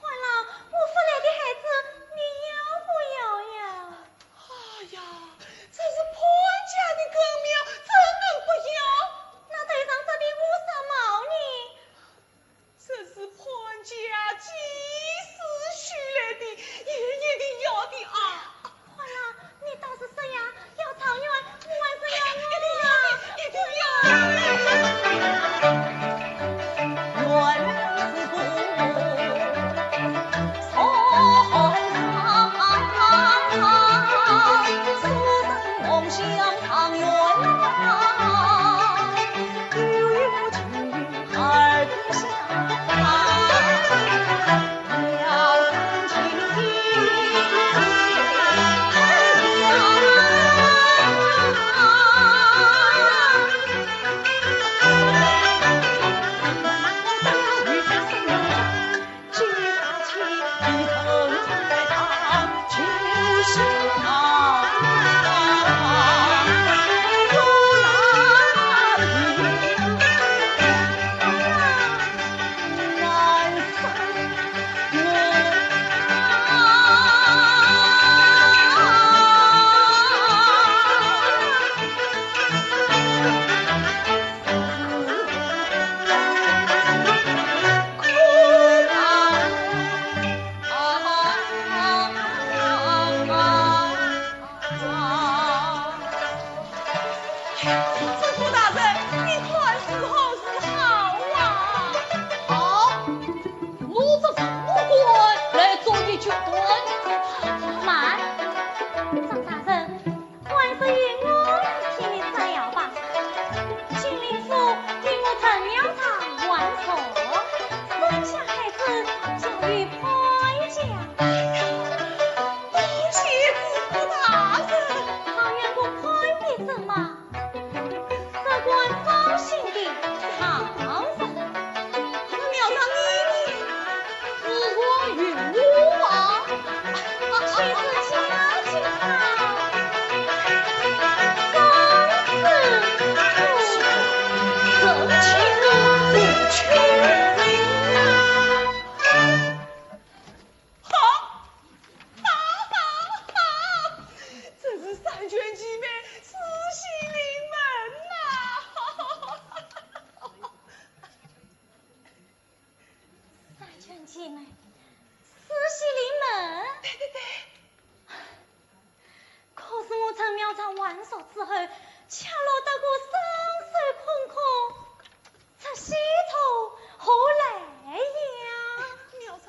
欢郎，我送来的孩子，你要不要呀？哎呀，这是潘家的根苗，怎能不要？那头上这顶乌纱帽呢？这是潘家几世许来的，一定要的啊！欢郎，你倒是说呀，要状元，还是要我啊？一定要，一定要！师父大人，你看如何是好啊？好，我这副官来做一决断。慢，张大人， 还是由我来替你斩妖吧。金陵府与我陈庙场还俗，生下孩子交与潘家。哎呀，多谢师父大人。状元不潘必生嘛，这官放心的好人。那庙场你呢？ 是我与我啊。岂是家境好，生死不可。好，好，好，好，真是三全其美，四喜临门呐！ 三全其美，四喜临门。对，对，对。可是我陈庙场还俗之后，却落得个双手空空，这喜从何来呀？庙场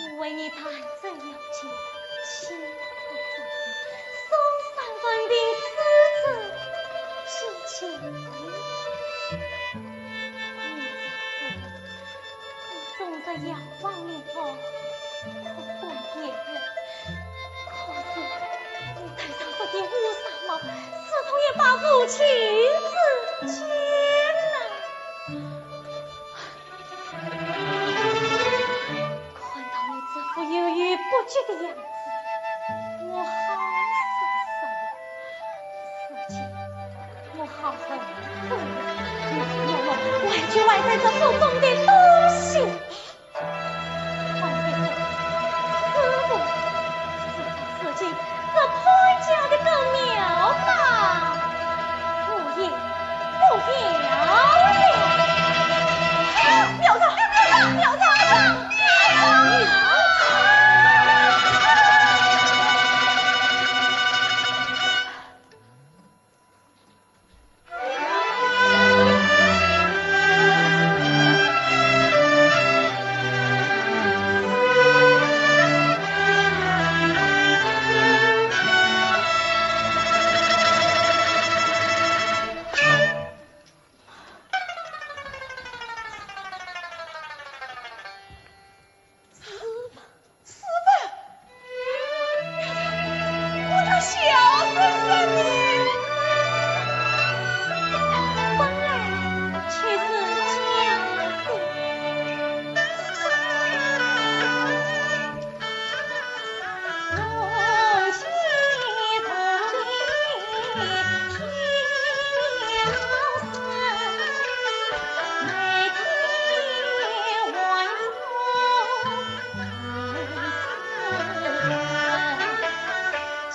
我为你弹奏瑶琴，清风送上三分别诗词，是情意。你这 我纵然仰望明月，可观夜月，可是你头上这顶乌纱帽，如同一把无情之剑呐！看到你这副犹豫不决的样子，我好失望。 如今我好恨恨呀，我我我完全完在这腹中的东西。王爷，师父，事到如今，这潘家的根苗吧，我也不要了。苗场，苗场，苗场，苗场！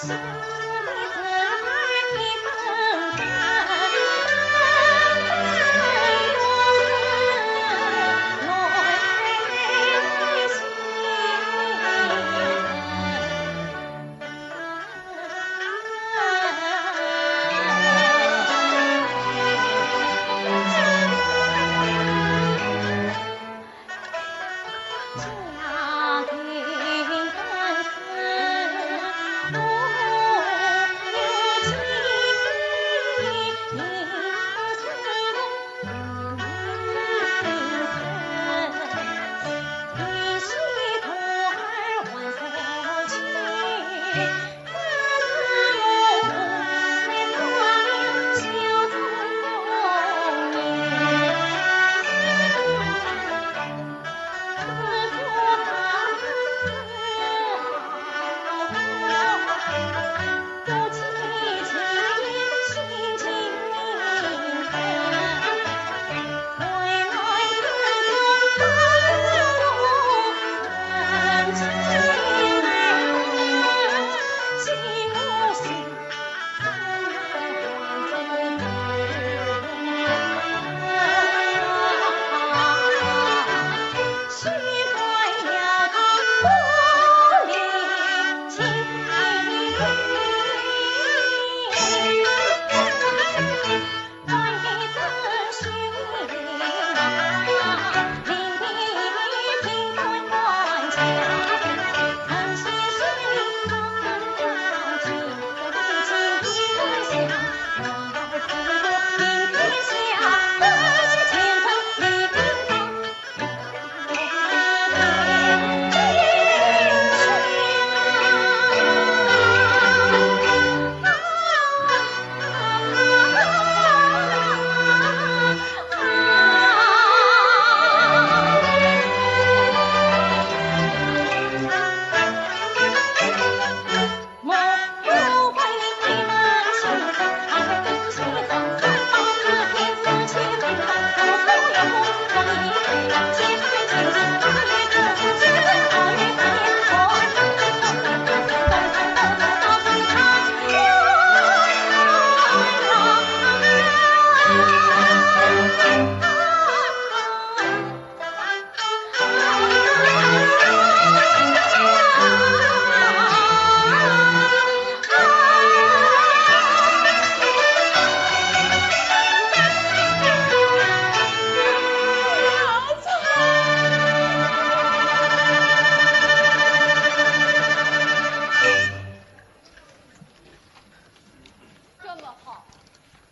这么好，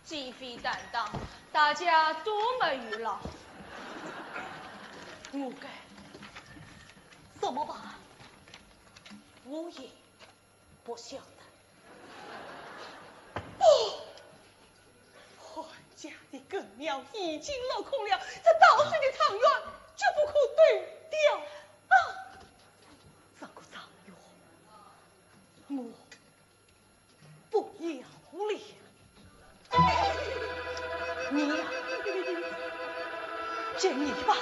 鸡飞蛋打，大家都没有了。我该怎么办？我也不晓得。哦，寒家的根苗已经落空了，这稻穗的长远就不可丢掉啊！这个状元，我 不要了。你呀，给你吧。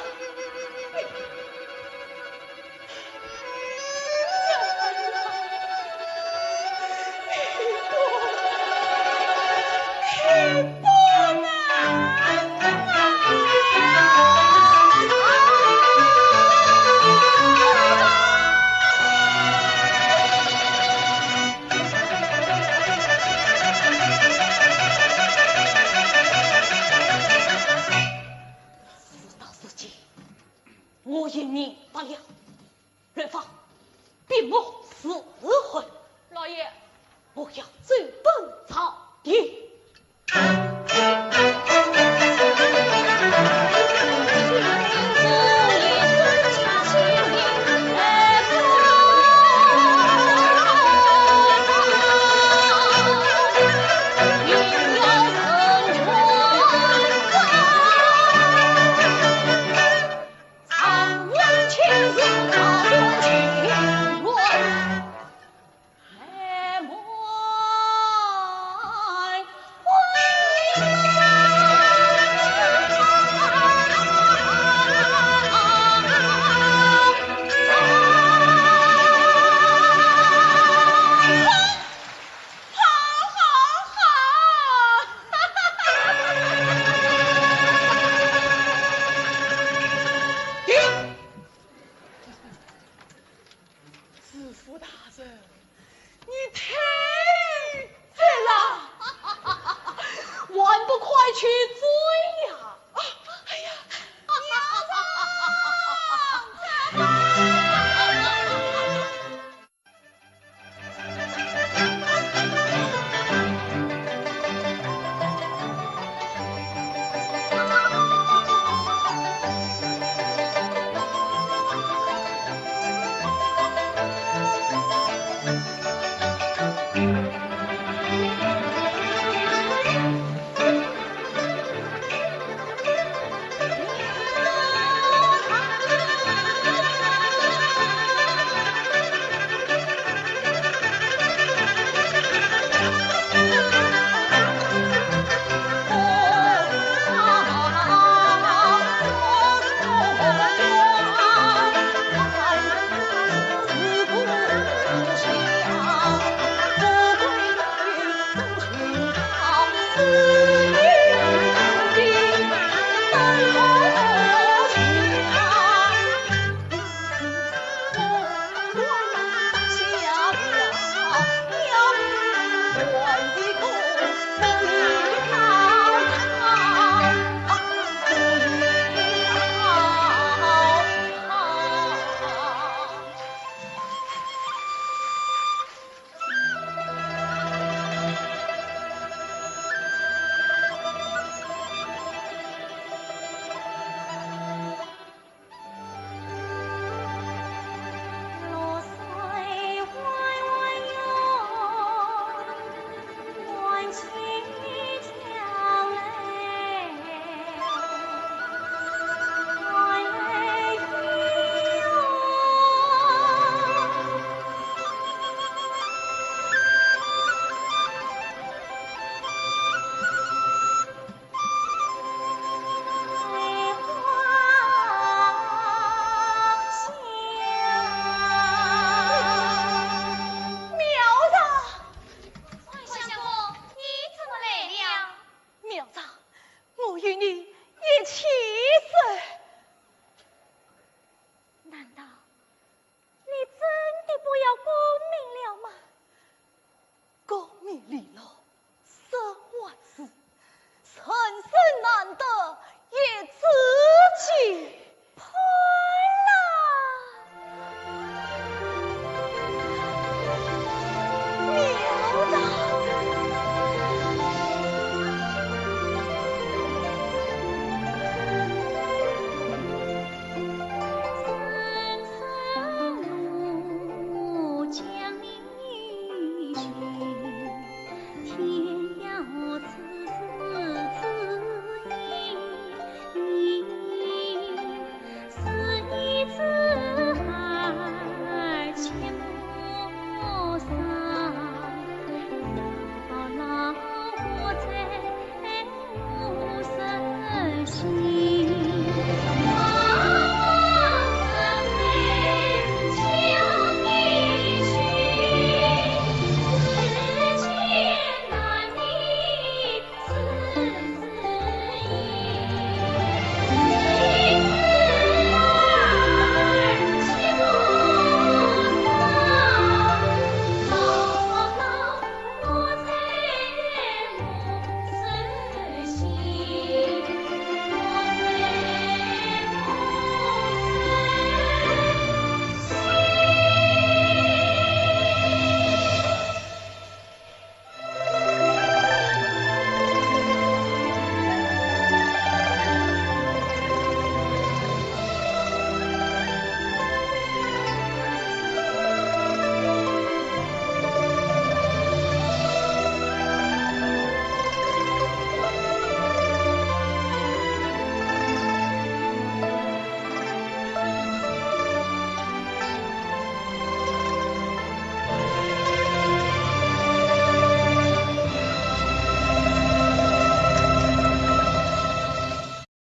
事到如今，我也明白了。瑞芳，闭目思悔。老爷，不要